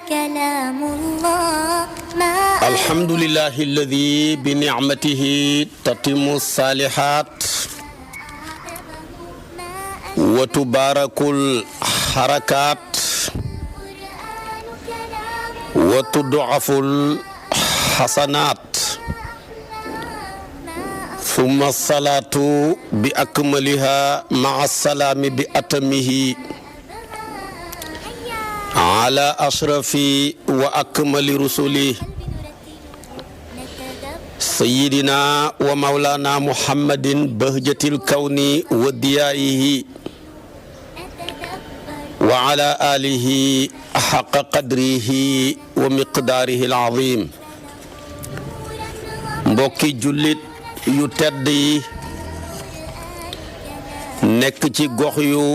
كلام الله ما الحمد لله الذي بنعمته تتم الصالحات وتبارك الحركات وتضعف الحسنات ثم الصلاة بأكملها مع السلام بأتمه على أشرف وأكمل رسله سيدنا ومولانا محمد بهجة الكون وديائه وعلى آله حق قدره ومقداره العظيم mbokki jullit yu tedd yi nekk ci gox yu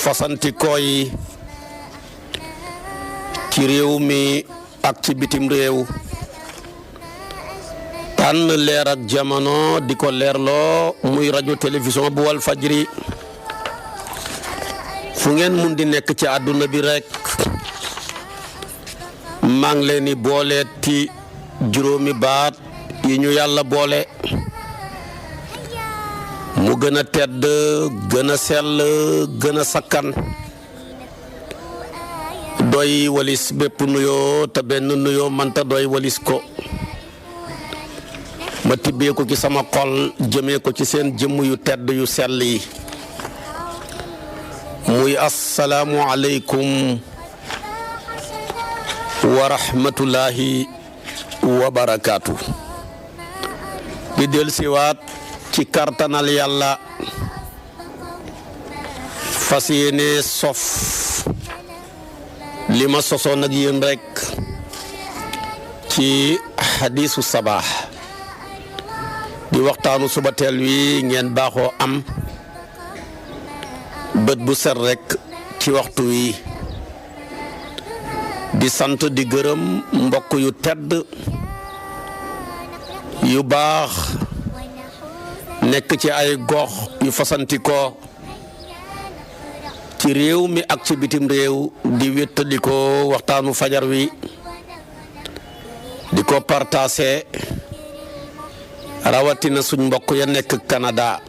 fasantikoo yi ci réew mi ak ci bitim réew tànn leer ak jamono di ko leerloo muy rajo télévision bu wal fajri fu ngeen mun di nekk ci àdduna bi rek maa ngi leen di booleeti juróomi baat yi ñu yàlla boole mu gën a tedd gën a sell gën a sakkan doy walis bépp nuyoo te benn nuyoo manta doy walis ko ma tibbee ko ci sama xol jëmee ko ci seen jëmm yu tedd yu sell yi muy assalaamu aleykum wa rahmatullahi wa barakaatu di dellusiwaat ci kartanal yàlla fas yéene sof li ma sosoon ak yéen rek ci xadiisu sabaax di waxtaanu suba teel wi ngeen baaxoo am bët bu set rek ci waxtu wi di sant di gërëm mbokk yu tedd yu baax nekk ci ay gox yu fasantikoo ci réew mi ak ci bitim réew di wéttali ko waxtaanu fajar wi di ko partagé rawatina suñ mbokk ya nekk Canada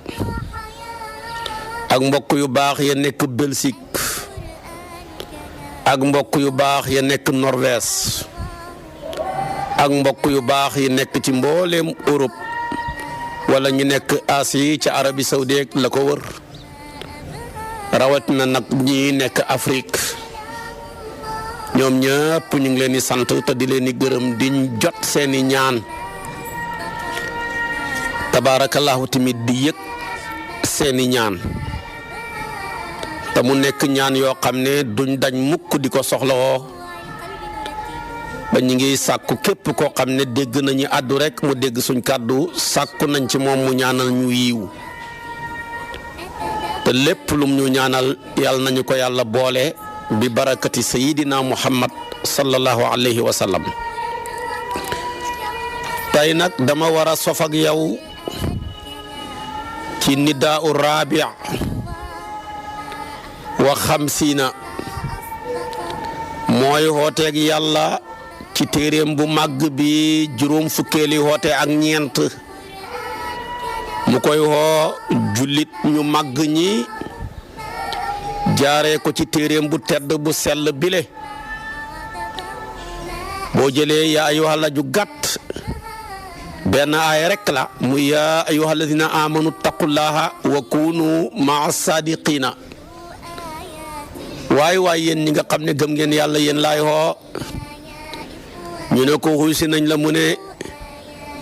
ak mbokk yu baax ya nekk Belgique ak mbokk yu baax ya nekk Norvège ak mbokk yu baax yi nekk ci mbooleem Europe wala ñu nekk Asie ca Arabie Saoudite la ko wër rawatina nag ñi nekk Afrique ñoom ñëpp ñu ngi leen di sant te di leen di gërëm di jot seeni ñaan tabaarakallahu tamit di yëg seeni ñaan te mu nekk ñaan yoo xam ne duñ dañ mukk di ko soxlawoo ba ñu ngi sàkku képp koo xam ne dégg nañu àddu rek mu dégg suñ kàddu sàkku nañ ci moom mu ñaanal ñu yiiw te lépp lum ñu ñaanal yàlla nañu ko yàlla boole bi barakati sayidina muhammad sallallahu alayhi wa sallam tey nag dama war a sof ak yow ci nidaa u rabi' wa xamsiina mooy xooteeg yàlla ci téeréem bu màgg bi juróom fukkeeli xoote ak ñeent mu koy xoo jullit ñu màgg ñi jaaree ko ci téeréem bu tedd bu sell bile boo jëlee yaa ayyuhal la ju gàtt benn aaya rek la muy yaa ayyuhal ladina amanu taqullaha wa kunu maa sadiqina waay yéen ñi nga xam ne gëm ngeen yàlla yéen laay xoo ñu ne ko xuy si nañ la mu ne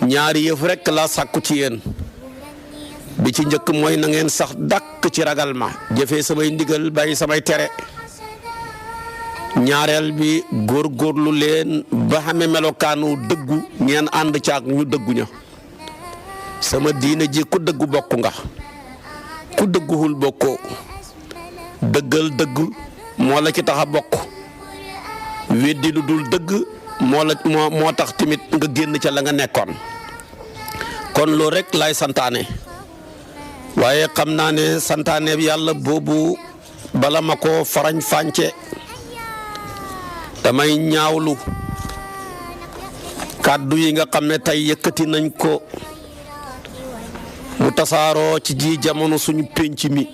ñaari yëf rek la sàkku ci yéen bi ci njëkk mooy na ngeen sax dàkk ci ragal ma jëfee samay ndigal bàyyi samay tere ñaareel bi góorgóorlu leen ba xame melokaanu dëggu ngeen ànd caag ñu dëggu ña sama diina ji ku dëggu bokk nga ku dëgguwul bokkoo dëggal dëgg moo la ci tax a bokk weddi lu dul dëgg moo tax tamit nga génn ca la nga nekkoon kon loolu rek laay santaane waaye xam naa ne santaane bi yàlla boobu bala ma ko farañ fànce damay ñaawlu kàddu yi nga xam ne tey yëkkati nañ ko mu tasaaroo ci ji jamono suñu pénc mi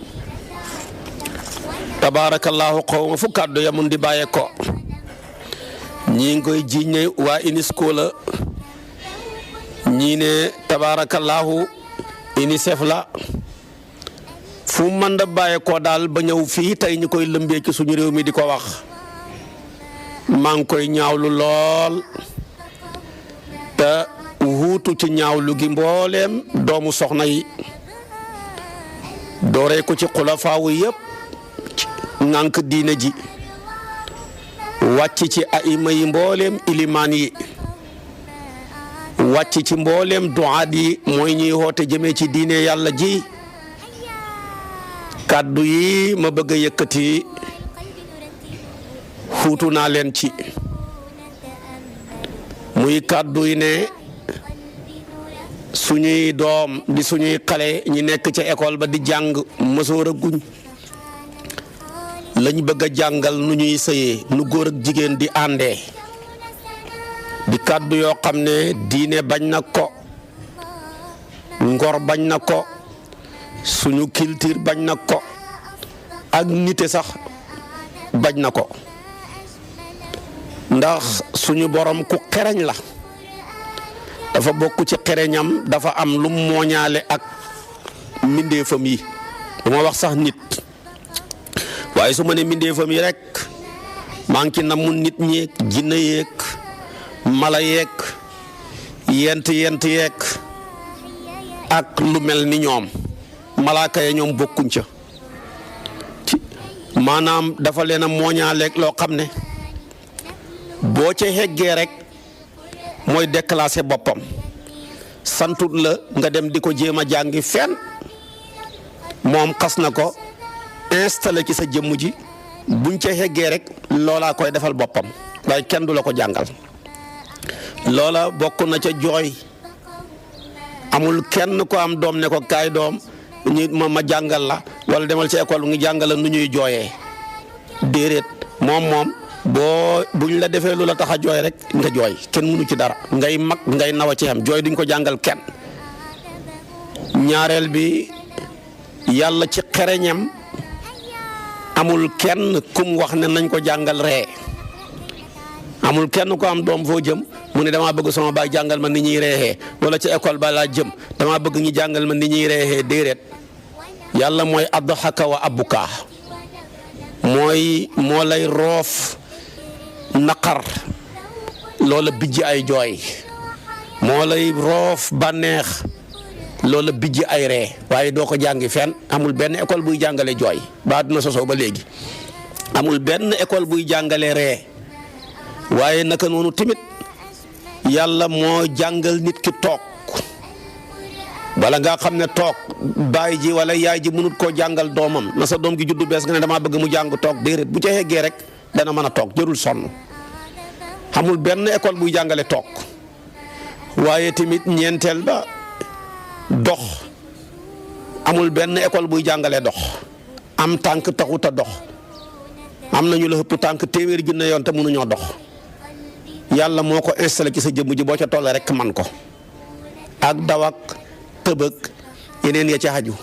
tabaarakallaahu xaw ma fu kàddu ya mun di bàyyee ko ñii ngi koy jiiñe waa UNESCO la ñii ne tabaarakallaahu UNICEF la fu mën da bàyyee ko daal ba ñëw fii tey ñu koy lëmbee ci suñu réew mi di ko wax maa ngi koy ñaawlu lool te wuutu ci ñaawlu gi mbooleem doomu soxna yi dooree ko ci xulafaawu yëpp ngànk diine ji wàcc ci aima yi mbooleem ilimaan yi wàcc ci mbooleem duaat yi mooy ñuy woote jëmee ci diine yàlla ji kàddu yi ma bëgg a yëkkati xuutu naa leen ci muy kàddu yi ne suñuy doom di suñuy xale ñi nekk ca école ba di jàng mësoor a guñ lañ bëgg a jàngal nu ñuy sëyee nu góor ak jigéen di àndee di kàddu yoo xam ne diine bañ na ko ngor bañ na ko suñu culture bañ na ko ak nite sax bañ na ko ndax suñu borom ku xereñ la dafa bokk ci xereñam dafa am lu mooñaale ak mbindeefam yi dama wax sax nit waaye su ma ne mbindeefam yi rek maa ngi ci namu nit ñeeg jinne yeeg mala yeeg yent yeeg ak lu mel ni ñoom malaaka ya ñoom bokkuñ ca maanaam dafa leen a mooñaaleeg loo xam ne boo ca heggee rek mooy déclassé boppam santut la nga dem di ko jéem a jàngi fenn moom xas na ko installé ci sa jëmm ji buñ ca heggee rek loolaa koy defal boppam waaye kenn du la ko jàngal loola bokk na ca jooy amul kenn ko am doom ne ko kaay doom ñu ma jàngal la wala demal ci école ngi jàngal la nu ñuy jooyee déedéet moom boo buñ la defee lu la tax a jooy rek nga jooy kenn mënu ci dara ngay mag ngay nawa ci xam jooy duñ ko jàngal kenn. ñaareel bi yàlla ci xereñam amul kenn kum wax ne nañ ko jàngal ree amul kenn ko am doom foo jëm mu ne damaa bëgg sama baay jàngal ma ni ñuy reexee wala ci école ba laa jëm damaa bëgg ñu jàngal ma ni ñuy reexee déedéet yàlla mooy adhaka wa abuka moo lay roof naqar loola bijji ay jooy moo lay roof bànneex loola bijji ay ree waaye doo ko jàngi fenn amul benn école buy jàngale jooy ba àdduna sosoo ba léegi amul benn école buy jàngale ree waaye naka noonu tamit yàlla moo jàngal nit ki toog bala nga xam ne toog baay ji wala yaay ji mënut koo jàngal doomam na sa doom gi juddu bees nga ne damaa bëgg mu jàng toog déedéet bu ca yeggee rek dana mën a toog jërul sonn amul benn école buy jàngale toog waaye tamit ñeenteel ba dox amul benn école buy jàngale dox am tànk taxut a dox am nañu la ëpp tànk téeméeri junne yoon te mënuñoo dox yàlla moo ko installé ci sa jëmm ji boo ca tollee rek man ko ak daw ak tëbëg yeneen ya ca xaju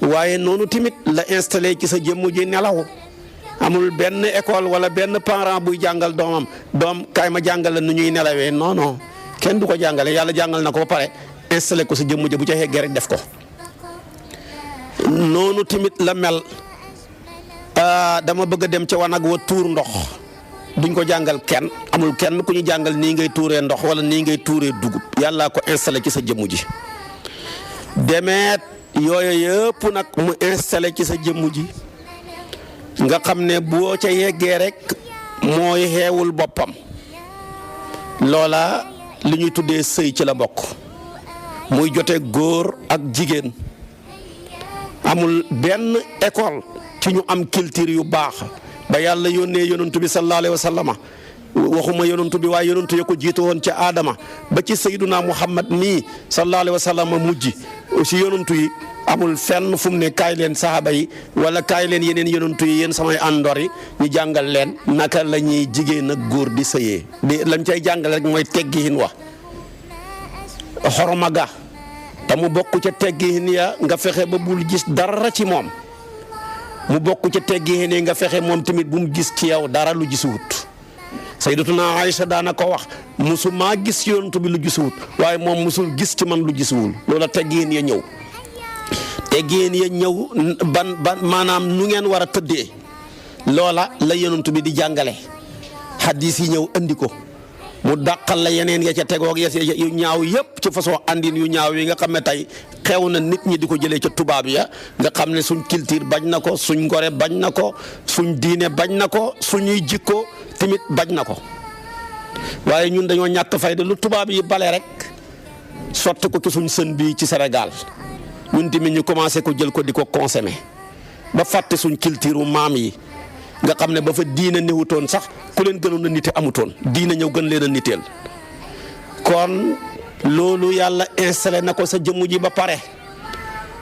waaye noonu tamit la installé ci sa jëmm ji nelaw amul benn école wala benn parent buy jàngal doomam doom kaay ma jàngal la nu ñuy nelawee non non kenn du ko jàngale yàlla jàngal na ko ba pare installé ko sa jëmm ji bu ca yeggee rek def ko noonu tamit la mel dama bëgg a dem ca wanag wa tuur ndox duñ ko jàngal kenn amul kenn ku ñu jàngal nii ngay tuuree ndox wala nii ngay tuuree dugub yàllaa ko installé ci sa jëmm ji demeet yooyu yëpp nag mu installé ci sa jëmm ji nga xam ne boo ca yeggee rek mooy xeewul boppam loola li ñuy tuddee sëy ci la bokk muy jote góor ak jigéen amul benn école ci ñu am culture yu baax ba yàlla yónnee yonantu bi sallallahu alayhi wa sallama waxuma yonantu bi waaye yonantu ya ko jiitu woon ca Adama ba ci sayyiduna Muhammad nii sallallahu alayhi wa sallama mujj aussi yonantu yi amul fenn fu mu ne kaay leen saxaaba yi wala kaay leen yeneen yonantu yi yéen samay àndoor yi ñu jàngal leen naka la ñuy jigéen ak góor di sëyee di lañ cay jàngale rek mooy teggiin wa xorma ga te mu bokk ca teggiin ya nga fexe ba bul gis dara ci moom mu bokk ca teggiin yi nga fexe moom tamit bu mu gis ci yow dara lu gisuwut Sayyidatuna Aïcha daana ko wax musuma gis yonantu bi lu gisuwut waaye moom musul gis ci man lu gisuwul loola teggiin ya ñëw teggiin ya ñëw ban maanaam nu ngeen war a tëddee loola la yonantu bi di jàngale xaddiis yi ñëw andi ko mu dàqal la yeneen ya ca tegoog yu ñaaw yëpp ci façon andin yu ñaaw yi nga xam ne tey xew na nit ñi di ko jëlee ca tubaab ya nga xam ne suñ culture bañ na ko suñ ngore bañ na ko suñ diine bañ na ko suñuy jikko tamit bañ na ko waaye ñun dañoo ñàkk fayda lu tubaab yi bale rek sotti ko ci suñ sën bi ci Sénégal ñun tamit ñu commencé ko jël ko di ko consommer ba fàtte suñ culture maam yi nga xam ne ba fa diina néewutoon sax ku leen gënoon a nite amutoon diina ñëw gën leen a niteel kon loolu yàlla installé na ko sa jëmm ji ba pare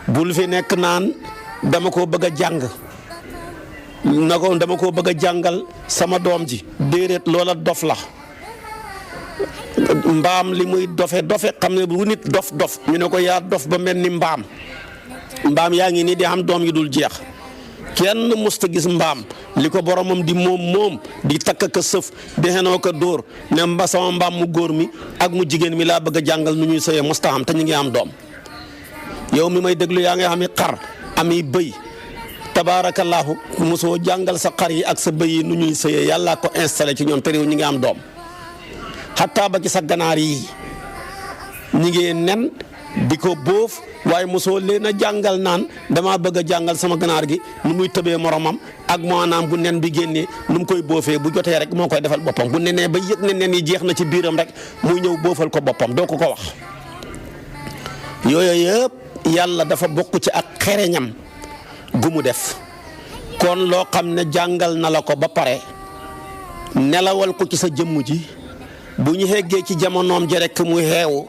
bul fi nekk naan dama ko bëgg a jàng na ko dama ko bëgg a jàngal sama doom ji déedéet loola dof la mbaam li muy dofe xam ne bu nit dof ñu ne ko yaa dof ba mel ni mbaam yaa ngi nii di am doom yi dul jeex kenn musta gis mbaam li ko boromam di moom di takk ka sëf di xenoo ko dóor ne sama mbaam mu góor mi ak mu jigéen mi laa bëgg a jàngal nu ñuy sëyee musta am te ñu ngi am doom yow mi may déglu yaa ngi ami xar ami bëy tabaarakallaahu mosoo jàngal sa xar yi ak sa bëy yi nu ñuy sëyee yàllaa ko installé ci ñoom te réew ñi ngi am doom xattaa ba ci sa ganaar yi ñi ngi nen di ko bóof waaye mosoo leen a jàngal naan damaa bëgg a jàngal sama ganaar gi nu muy tëbee moromam ak maanaam bu nen bi génnee nu mu koy boofee bu jotee rek moo koy defal boppam bu nenee ba yëg ne nen yi jeex na ci biiram rek muy ñëw boofal ko boppam doo ko wax yooyu yëpp yàlla dafa bokk ci ak xereñam gu mu def kon loo xam ne jàngal na la ko ba pare nelawal ko ci sa jëmm ji bu ñu xeggee ci jamonoom ji rek mu xeewu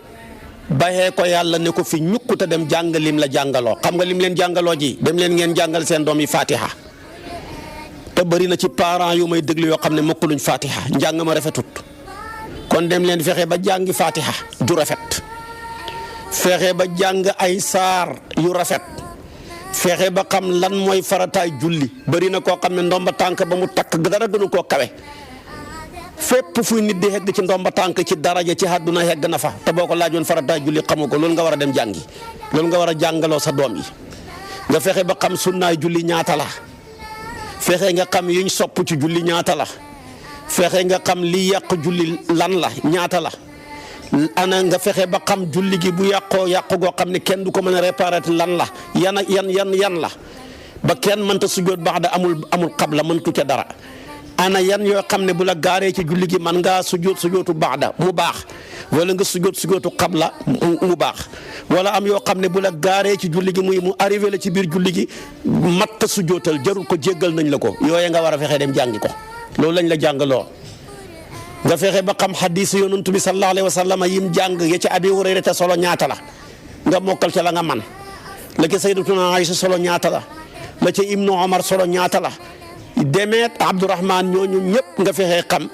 baxee ko yàlla ne ko fi ñukk te dem jàng lim la jàngaloo xam nga lim leen jàngaloo ji dem leen ngeen jàngal seen doom yi fatiha te bëri na ci parents yu may déglu yoo xam ne mokkuluñ fatiha njàng ma rafetut kon dem leen fexe ba jàngi fatiha ju rafet fexe ba jàng ay saar yu rafet fexe ba xam lan mooy farataay julli bëri na koo xam ne ndomba tànk ba mu takk dara gënu koo kawe fépp fuy nit di hegg ci ndomba tànk ci daraja ci àdduna hegg na fa te boo ko laajoon farataay julli xamu ko loolu nga war a dem jàngi loolu nga war a jàngaloo sa doom yi nga fexe ba xam sunnaay julli ñaata la fexe nga xam yuñ sopp ci julli ñaata la fexe nga xam li yàq julli lan la ñaata la ana nga fexe ba xam julli gi bu yàqoo goo xam ne kenn du ko mën a réparer lan la yan la ba kenn mënta sujjóot baax da amul xabla mëntu ca dara ana yan yoo xam ne bu la gaaree ci julli gi man ngaa sujjóotu baax mu baax wala nga sujjóotu xabla mu baax wala am yoo xam ne bu la gaaree ci julli gi mu arrivé la ci biir julli gi matt sujjóotal jarul ko jéggal nañ la ko yooye nga war a fexe dem jàngi ko loolu lañ la jàngaloo nga fexe ba xam xadiis yonent bi sallallahu alayhi wa sallam yim jàng ya ci Abi Hurayra te solo ñaata la nga mokkal ca la nga man la ca Sayyidatuna Aïcha solo ñaata la ca Ibnu Omar solo ñaata la Demet Abdourahman ñooñu ñëpp nga fexe xam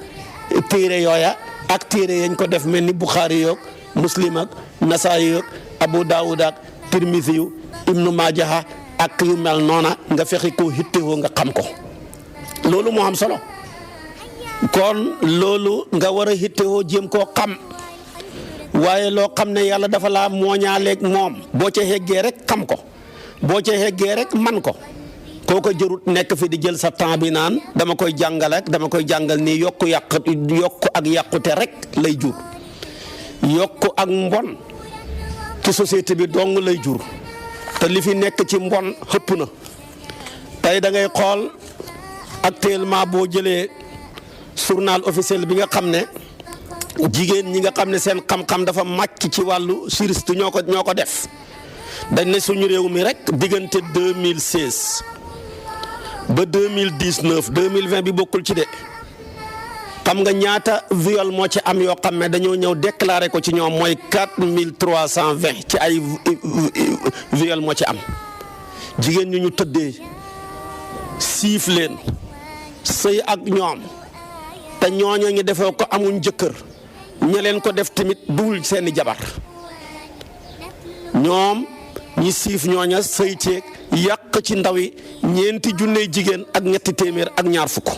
téere yooya ak téere yañ ko def mel ni Bukhari yoog Muslim ak Nasaayi yoog Abu Daawud ak Tirmisi yu Ibnu Maajaha ak yu mel noona nga fexe koo hittewoo nga xam ko loolu moo am solo kon loolu nga war a hittewoo jéem koo xam waaye loo xam ne yàlla dafa laa mooñaaleeg moom boo ca heggee rek xam ko boo ca heggee rek man ko kooko jërut nekk fi di jël sa temps bi naan dama koy jàngal ak dama koy jàngal nii yokk ak yàqute rek lay jur yokk ak mbon ci société bi dong lay jur te li fi nekk ci mbon xëpp na tey da ngay xool actuellement boo jëlee journal officiel bi nga xam ne jigéen ñi nga xam ne seen xam-xam dafa màcc ci wàllu juriste ñoo ko def dañ ne suñu réew mi rek diggante 2016 ba 2019 2020 bi bokkul ci de xam nga ñaata viol moo ci am yoo xam ne dañoo ñëw déclaré ko ci ñoom mooy 4320 ci ay viol moo ci am jigéen ñu tëddee siif leen sëy ak ñoom te ñooño ngi defoo ko amuñ jëkkër ña leen ko def tamit duwul seeni jabar ñoom ñi siif ñooña sëy ceeg yàq ci ndaw yi ñeenti junne jigéen ak ñetti téeméer ak ñaar fukk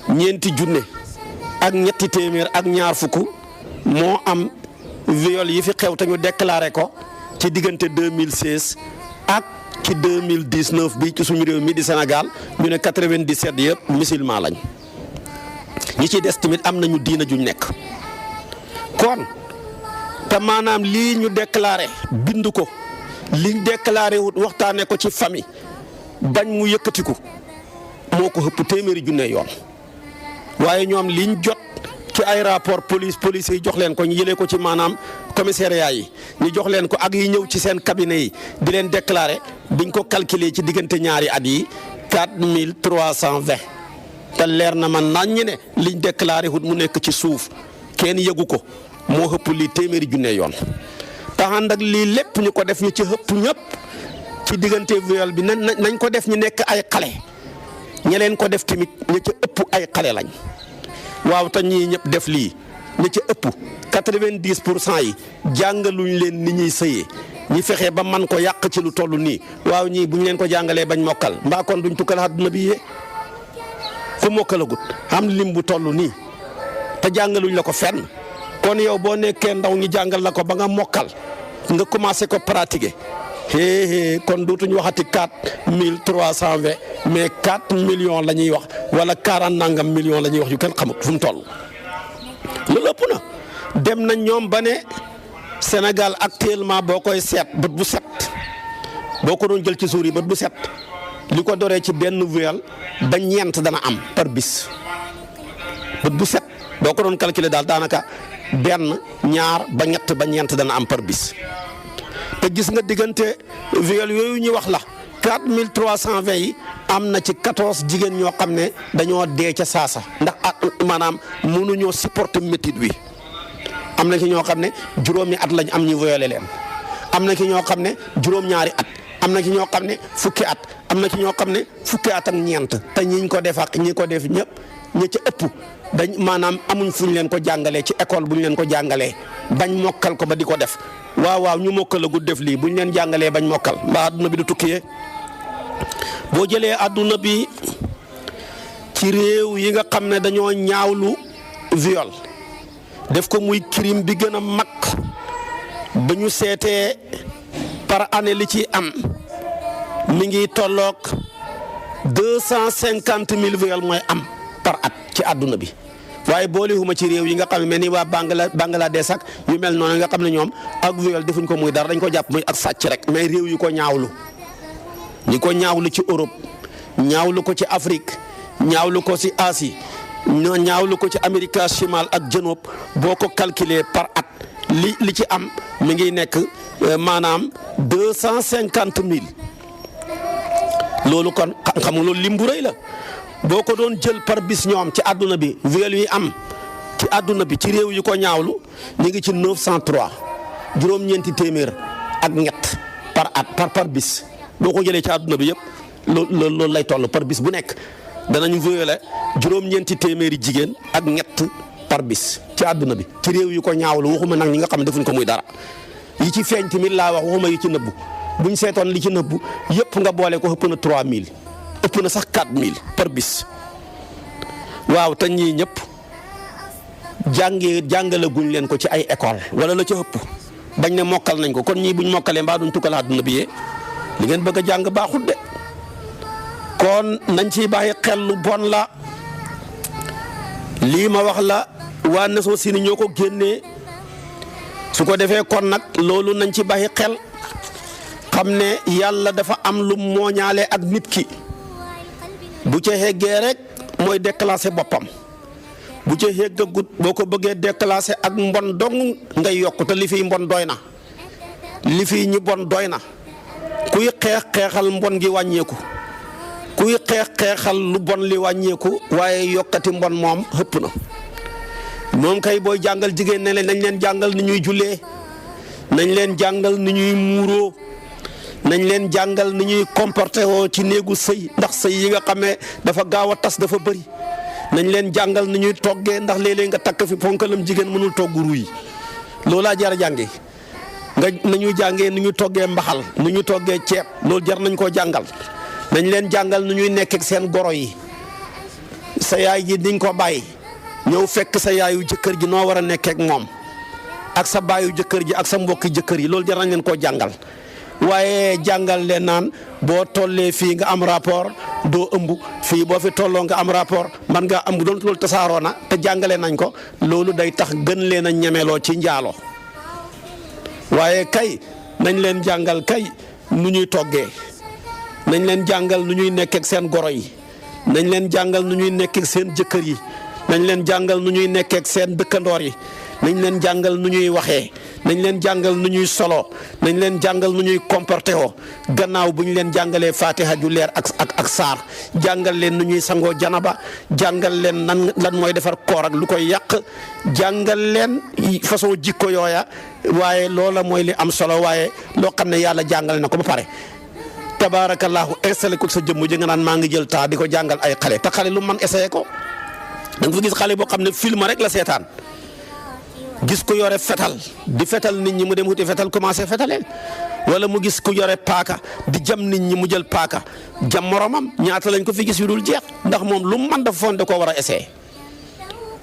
ñeenti junne ak ñetti téeméer ak ñaar fukk moo am viol yi fi xew te ñu déclaré ko ci diggante 2016 ak ci 2019 bi ci suñu réew mi di Sénégal ñu ne 97 yëpp musulman lañ ñi ci des tamit am nañu diina juñ nekk kon te maanaam lii ñu déclaré bind ko liñ déclaré wut waxtaanee ko ci famille bañ mu yëkkatiku moo ko ëpp téeméeri junne yoon waaye ñoom liñ jot ci ay rapport police yi jox leen ko ñu jëlee ko ci maanaam commissariat yi ñu jox leen ko ak yi ñëw ci seen cabinet yi di leen déclaré biñ ko calculer ci diggante ñaari at yi 4320 te leer na man nañ ne liñ déclaré wut mu nekk ci suuf kenn yëgu ko moo ëpp lii téeméeri junne yoon taxand ak lii lépp ñu ko def ñu ci ëpp ñëpp ci diggante viol bi nañ ko def ñu nekk ay xale ña leen ko def tamit ña ca ëpp ay xale lañ waaw te ñii ñëpp def lii ña ca ëpp 90% yi jàngaluñ leen ni ñuy sëyee ñi fexe ba man ko yàq ci lu toll nii waaw ñii bu ñu leen ko jàngalee bañ mokkal mbaa kon duñ tukkal àdduna bi yee ku mokkalagut am lim bu toll nii te jàngaluñ la ko fenn kon yow boo nekkee ndaw ñi jàngal la ko ba nga mokkal nga commencé ko pratiquer kon dootuñu waxati 4320 mais 4 millions la ñuy wax wala 40 nangam millions la ñuy wax yu kenn xamut fu mu toll. loolu ëpp na dem nañ ñoom ba ne Sénégal actuellement boo koy seet bët bu set boo ko doon jël ci suur yi bët bu set li ko doree ci benn viol ba ñeent dana am par bis bët bu set boo ko doon calculer daal daanaka benn ñaar ba ñett ba ñeent dana am par bis. te gis nga diggante viol yooyu ñu wax la 4320 yi am na ci 14 jigéen ñoo xam ne dañoo dee ca saasa ndax maanaam mënuñoo supporter métit wi am na ci ñoo xam ne juróomi at lañ am ñu violé leen am na ci ñoo xam ne juróom-ñaari at am na ci ñoo xam ne fukki at am na ci ñoo xam ne fukki at ak ñeent te ñiñ ko def ak ñi ko def ñëpp ñi ca ëpp dañ maanaam amuñ fuñ leen ko jàngalee ci école buñ leen ko jàngalee bañ mokkal ko ba di ko def waaw ñu mokkalagut def lii buñ leen jàngalee bañ mokkal mbaa adduna bi du tukkiyee boo jëlee adduna bi ci réew yi nga xam ne dañoo ñaawlu viol def ko muy crime bi gën a mag ba ñu seetee par année li ci am mi ngi tolloog 250 000 viol mooy am par at ci àdduna bi waaye boolewuma ci réew yi nga xam ne mel ni waa Bangladesh ak yu mel noonu nga xam ne ñoom ak viol defuñ ko muy dara dañ ko jàpp muy ak sàcc rek mais réew yi ko ñaawlu ñi ko ñaawlu ci Europe ñaawlu ko ci Afrique ñaawlu ko ci Asie ñaawlu ko ci Amérique chimal ak janoob boo ko calculer par at li ci am mi ngi nekk maanaam 250 000 loolu kon xam nga loolu lim bu rëy la. boo ko doon jël par bis ñoom ci àdduna bi viol yi am ci àdduna bi ci réew yi ko ñaawlu ñu ngi ci 903 juróom-ñeenti téeméer ak ñett par at par bis boo ko jëlee ci àdduna bi yëpp loolu lay toll par bis bu nekk danañ violé juróom-ñeenti téeméeri jigéen ak ñett par bis ci àdduna bi ci réew yi ko ñaawlu waxuma nag ñi nga xam ne defuñ ko muy dara yi ci feeñ tamit laa wax waxuma yi ci nëbbu buñ seetoon li ci nëbbu yëpp nga boole ko ëpp na 3000. ëpp na sax 4000 par bis waaw te ñii ñëpp jàngale guñ leen ko ci ay école wala la ca ëpp bañ ne mokkal nañ ko kon ñii buñ mokkalee mbaa duñ tukkal àdduna bi yee li ngeen bëgg a jàng baaxut de kon nañ ciy bàyyi xel lu bon la lii ma wax la waa Nations Unies ñoo ko génnee su ko defee kon nag loolu nañ ci bàyyi xel xam ne yàlla dafa am lu mooñaale ak nit ki. bu ca xeggee rek mooy déclassé boppam bu ca xeggagut boo ko bëggee déclassé ak mbon dong ngay yokk te li fiy mbon doy na li fiy ñi bon doy na kuy xeexal mbon gi wàññeeku kuy xeexal lu bon li wàññeeku waaye yokkati mbon moom xëpp na. moom kay booy jàngal jigéen ne nañ leen jàngal ni ñuy jullee, nañ leen jàngal ni ñuy muuroo, nañ leen jàngal ni ñuy comporté woo ci néegu sëy ndax sëy yi nga xamee dafa gaaw a tas dafa bëri. nañ leen jàngal ni ñuy toggee ndax léeg-léeg nga takk fi ponkalam jigéen mënul togg ruy loolaa jar a jànge nga nañuy jàngee ni ñuy toggee mbaxal ni ñuy toggee ceeb loolu jar nañ koo jàngal. nañ leen jàngal ni ñuy nekk ak seen goro yi, sa yaay ji diñ ko bàyyi ñëw fekk sa yaayu jëkkër ji noo war a nekkee ak moom ak sa baayu jëkkër ji ak sa mbokki jëkkër yi loolu jar nañ leen koo jàngal. waaye jàngal leen naan boo tollee fii nga am rapport doo ëmb fii boo fi tolloo nga am rapport man nga am doon loolu tasaaroo na te jàngale nañ ko loolu day tax gën leen a ñemeloo ci njaalo. waaye kay nañ leen jàngal kay nu ñuy toggee, nañ leen jàngal nu ñuy nekk ak seen goro yi, nañ leen jàngal nu ñuy nekk ak seen jëkkër yi, nañ leen jàngal nu ñuy nekk ak seen dëkkandoor yi, nañ leen jàngal nu ñuy waxee, nañ leen jàngal nu ñuy solo, nañ leen jàngal nu ñuy comporté woo gannaaw bu ñu leen jàngalee fatiha ju leer ak saar, jàngal leen nu ñuy sangoo janaba, jàngal leen lan mooy defar koor ak lu koy yàq, jàngal leen façon jikko yooya. waaye loola mooy li am solo waaye loo xam ne yàlla jàngale na ko ba pare tabaarakallaahu installé ko sa jëmm ji nga naan maa ngi jël temps di ko jàngal ay xale te xale lu man essayé ko da nga fa gis xale boo xam ne film rek la seetaan gis ko yore fetal di fetal nit ñi mu dem wuti fetal commencé fetaleen wala mu gis ku yore paaka di jam nit ñi mu jël paaka jam moromam ñaata lañ ko fi gis yu dul jeex ndax moom lu mu mën dafa foon da koo war a essayé.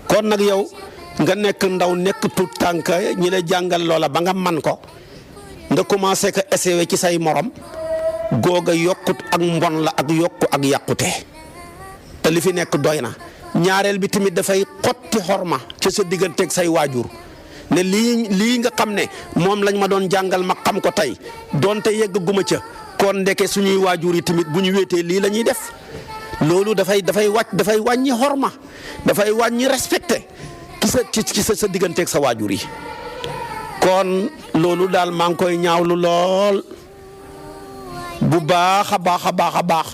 kon nag yow nga nekk ndaw nekk tout tànk ñi la jàngal loola ba nga man ko nga commencé ko essayé ci say morom googa yokkut ak mbon la ak yokku ak yàqute te li fi nekk doy na. ñaareel bi tamit dafay xotti xorma ci sa digganteeg say waajur ne lii nga xam ne moom lañ ma doon jàngal ma xam ko tey donte yegg guma ca kon ndeke suñuy waajur yi tamit bu ñu wéetee lii la ñuy def loolu dafay wàññi xorma dafay wàññi respecté ci sa digganteeg sa waajur yi. kon loolu daal maa ngi koy ñaawlu lool bu baax a baax a baax a baax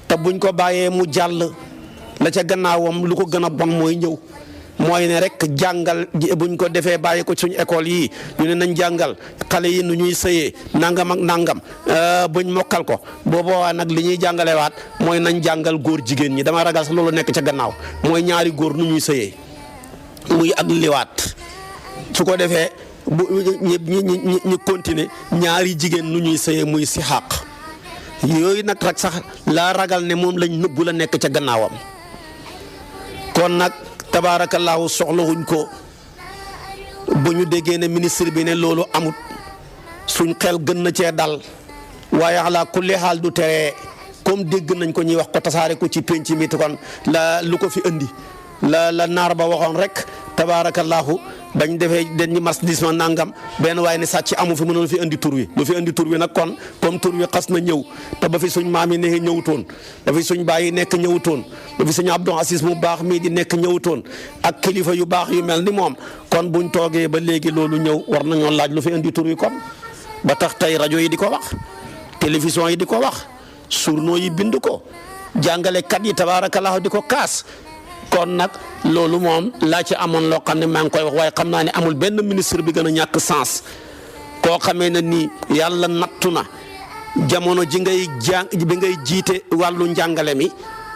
te buñ ko bàyyee mu jàll. la ca gannaawam lu ko gën a bon mooy ñëw mooy ne rek jàngal buñ ko defee bàyyi ko suñu école yi ñu ne nañ jàngal xale yi nu ñuy sëyee nangam ak nangam buñ mokkal ko booboo nag li ñuy jàngalewaat mooy nañ jàngal góor jigéen ñi dama ragal sax loolu nekk ca gannaaw mooy ñaari góor nu ñuy sëyee muy ak liwaat su ko defee bu ñu continuer ñaari jigéen nu ñuy sëyee muy si xàq yooyu nag rek sax laa ragal ne moom lañ nëbbu la nekk ca gannaawam. kon nag tabaarakallaahu soxlawuñ ko bu ñu déggee ne ministre bi ne loolu amut suñ xel gën na cee dal waaye ala kulli xaal du tere comme dégg nañ ko ñuy wax ko tasaare ko ci penc mi te kon la lu ko fi indi la naar ba waxoon rek tabaarakallaahu bañ defee dañu marchandise nangam benn waaye ne sàcc amu fi mënoon fi indi tur wi lu fi indi tur wi nag kon comme tur wi xas na ñëw te ba fi suñ maam yi ne ñëwutoon ba fi suñ baay yi nekk ñëwutoon ba fi suñ Abdou Aziz mu baax mii di nekk ñëwutoon ak kilifa yu baax yu mel ni moom kon buñ toogee ba léegi loolu ñëw war nañoo laaj lu fi indi tur wi kon ba tax tey rajo yi di ko wax télévision yi di ko wax journaux yi bind ko jàngalekat yi tabaarakallah di ko kaas. kon nag loolu moom laa ci amoon loo xam ne maa ngi koy wax waaye xam naa ne amul benn ministre bi gën a ñàkk sens koo xamee ne nii yàlla nattu na jamono ji bi ngay jiite wàllu njàngale mi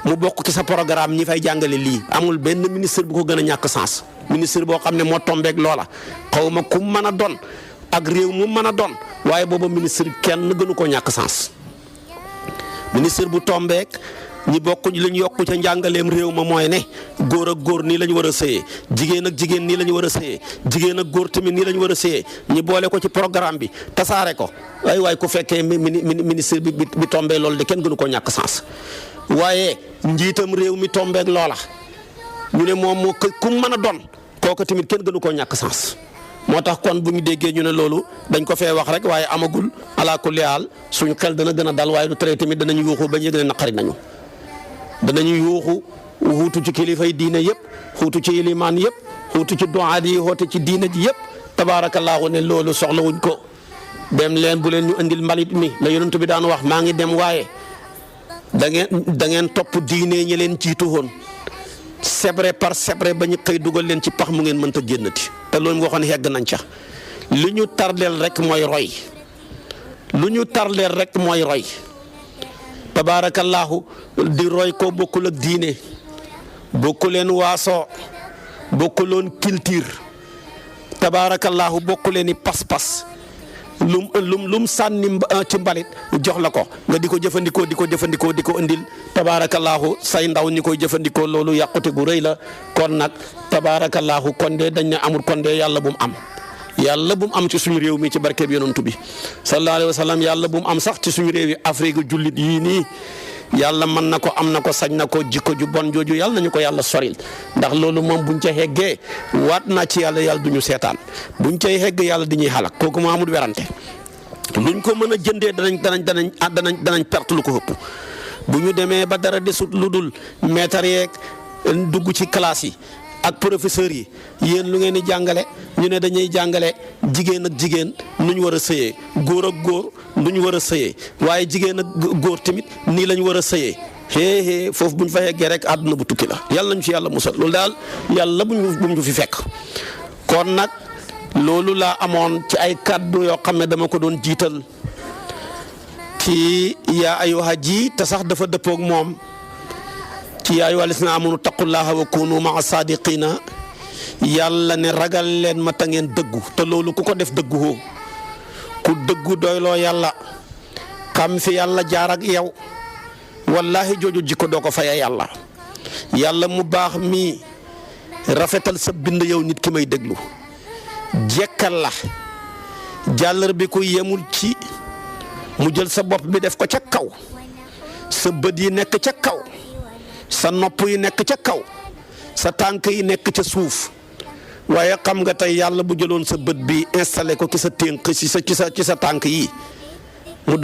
mu bokk ci sa programme ñi fay jàngale lii amul benn ministre bu ko gën a ñàkk sens ministre boo xam ne moo tombeeg loola xaw ma ku mën a doon ak réew mu mën a doon waaye booba ministre kenn gënu koo ñàkk sens ministre bu tombeeg. ñi bokk li ñu yokku ca njàngaleem réew ma mooy ne góor ak góor nii la ñu war a sëyee jigéen ak jigéen nii la ñu war a sëyee jigéen ak góor tamit nii la ñu war a sëyee ñi boole ko ci programme bi tasaare ko waaye ku fekkee ministre bi tombee loolu de kenn gënu koo ñàkk sens waaye njiitam réew mi tombeeg loola ñu ne moom moo ku mën a doon kooku tamit kenn gënu koo ñàkk sens moo tax kon bu ñu déggee ñu ne loolu dañ ko fee wax rek waaye amagul ala kulli haal suñu xel dana gën a dal waaye du tere tamit danañ yuuxu bañ yëg ne naqari nañu. danañu yuuxu xuutu ci kilifay diine yëpp xuutu ci ilimaan yëpp xuutu ci doaat yi xoote ci diine ji yëpp tabaarakallaahu ne loolu soxlawuñ ko dem leen bu leen ñu indil mbalit mi la yonent bi daan wax maa ngi dem waaye da ngeen topp diine ñi leen jiitu woon sebre par sebre ba ñu xëy dugal leen ci pax mu ngeen mënta génnati te loolu nga waxoon yegg nañ ca li ñu tardeel rek mooy roy lu ñu tardeel rek mooy roy tabaarakallaahu di roy ko bokkul ak diine bokku leen waaso bokkuloon culture tabaarakallaahu bokku leen i pas-pas lum sànni ci mbalit jox la ko nga di ko jëfandikoo di ko indil tabaarakallaahu say ndaw ñi koy jëfandikoo loolu yàqute gu rëy la kon nag tabaarakallaahu kon de dañ ne amul kon de yàlla bu mu am yàlla bu mu am ci suñu réew mi ci barke bi yonantu bi sallallahu alayhi wa sallam yàlla bu mu am sax ci suñu réew yi Afrique jullit yii nii yàlla mën na ko am na ko sañ na ko jikko ju bon jooju yàlla nañu ko yàlla soril ndax loolu moom buñ ca heggee waat naa ci yàlla du ñu seetaan buñ cay hegg yàlla di ñuy xalak kooku moo amul werante luñ ko mën a jëndee danañ perte lu ko ëpp bu ñu demee ba dara desut lu dul maître yeeg dugg ci classe yi ak professeurs yi yéen lu ngeen di jàngale ñu ne dañuy jàngale jigéen ak jigéen nu ñu war a sëyee góor ak góor nu ñu war a sëyee waaye jigéen ak góor tamit nii lañ war a sëyee xëy foofu bu ñu fa yeggee rek àdduna bu tukki la yàlla nañu ci yàlla musal loolu daal yàlla bu ñu fi fekk. kon nag loolu laa amoon ci ay kàddu yoo xam ne dama ko doon jiital ci yaa ayyuha ji te sax dafa dëppoog moom. ci yaa ayyuhal lazina aamanu taqullaaha wa kuunu ma'a saadiqiina yàlla ne ragal leen ma ta ngeen dëggu te loolu ku ko def dëggu hoo ku dëggu doyloo yàlla xam fi yàlla jaar ak yow wallaahi jooju jikko doo ko faya yàlla mu baax mi rafetal sa bind yow nit ki may déglu jekkal la jàllar bi ko yemul ci mu jël sa bopp bi def ko ca kaw sa bët yi nekk ca kaw sa nopp yi nekk ca kaw sa tànk yi nekk ca suuf waaye xam nga tey yàlla bu jëloon sa bët bi installé ko ci sa tënk ci sa tànk yi mu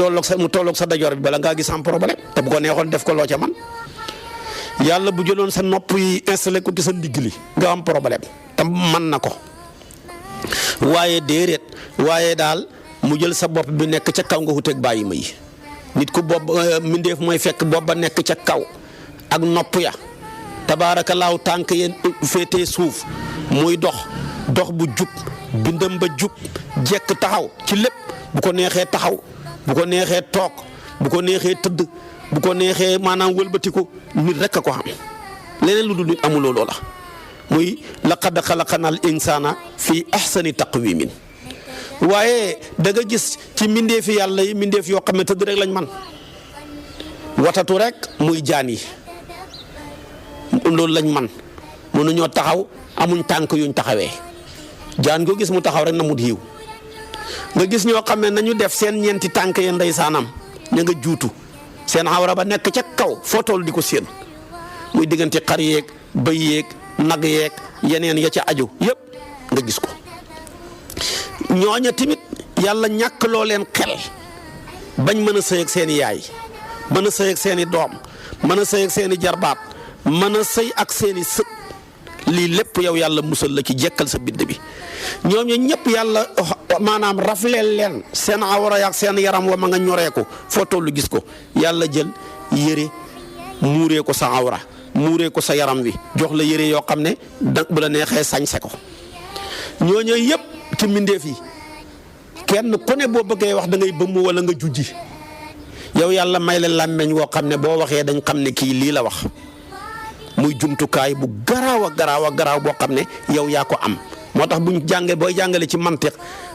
tolloog sa dajoor bi bala ngaa gis am problème te bu ko neexoon def ko loo ca man yàlla bu jëloon sa nopp yi installé ko ci sa ndigg li nga am problème te man na ko waaye déedéet waaye daal mu jël sa bopp bi nekk ca kaw nga xuteeg bàyyi ma yi nit ku bopp mindeef mooy fekk bopp ba nekk ca kaw ak nopp ya tabaarakallaahu tànk yeen féetee suuf muy dox bu jub bindam ba jub jekk taxaw ci lépp bu ko neexee taxaw bu ko neexee toog bu ko neexee tëdd bu ko neexee maanaam wëlbatiku nit rek a ko xam leneen lu dul nit amuloo loola muy laqad xalaqnal insaana fii ahsani taqwiimin waaye da nga gis ci mbindeefi yàlla yi mbindeef yoo xam ne tëdd rek lañ man watatu rek muy jaan yi loolu lañ man mënuñoo taxaw amuñ tànk yuñ taxawee jaan ko gis mu taxaw rek na mut yiw nga gis ñoo xam ne nañu def seen ñeenti tànk ya ndeysaanam ña nga juutu seen awra ba nekk ca kaw foo toll di ko séen muy diggante xar yeeg bëy yeeg nag yeeg yeneen ya ca aju yëpp nga gis ko ñooña tamit yàlla ñàkk loo leen xel bañ mën a sëy ak seeni yaay mën a sëy ak seeni doom mën a sëy ak seeni jarbaat mën a sëy ak seeni sët lii lépp yow yàlla musal la ci jekkal sa bidd bi ñoom ña ñëpp yàlla maanaam rafleel leen seen awra ak seen yaram wa ma nga ñoree ko foo tollu gis ko yàlla jël yére muuree ko sa awra muuree ko sa yaram wi jox la yére yoo xam ne da bu la neexee sañse ko ñooñu yëpp ci mbindeef yi kenn ku ne boo bëggee wax da ngay bëmm wala nga jujji yow yàlla may la làmmeñ woo xam ne boo waxee dañ xam ne kii lii la wax muy jumtukaay bu garaaw a garaaw boo xam ne yow yaa ko am moo tax buñ jàngee booy jàngale ci mantiq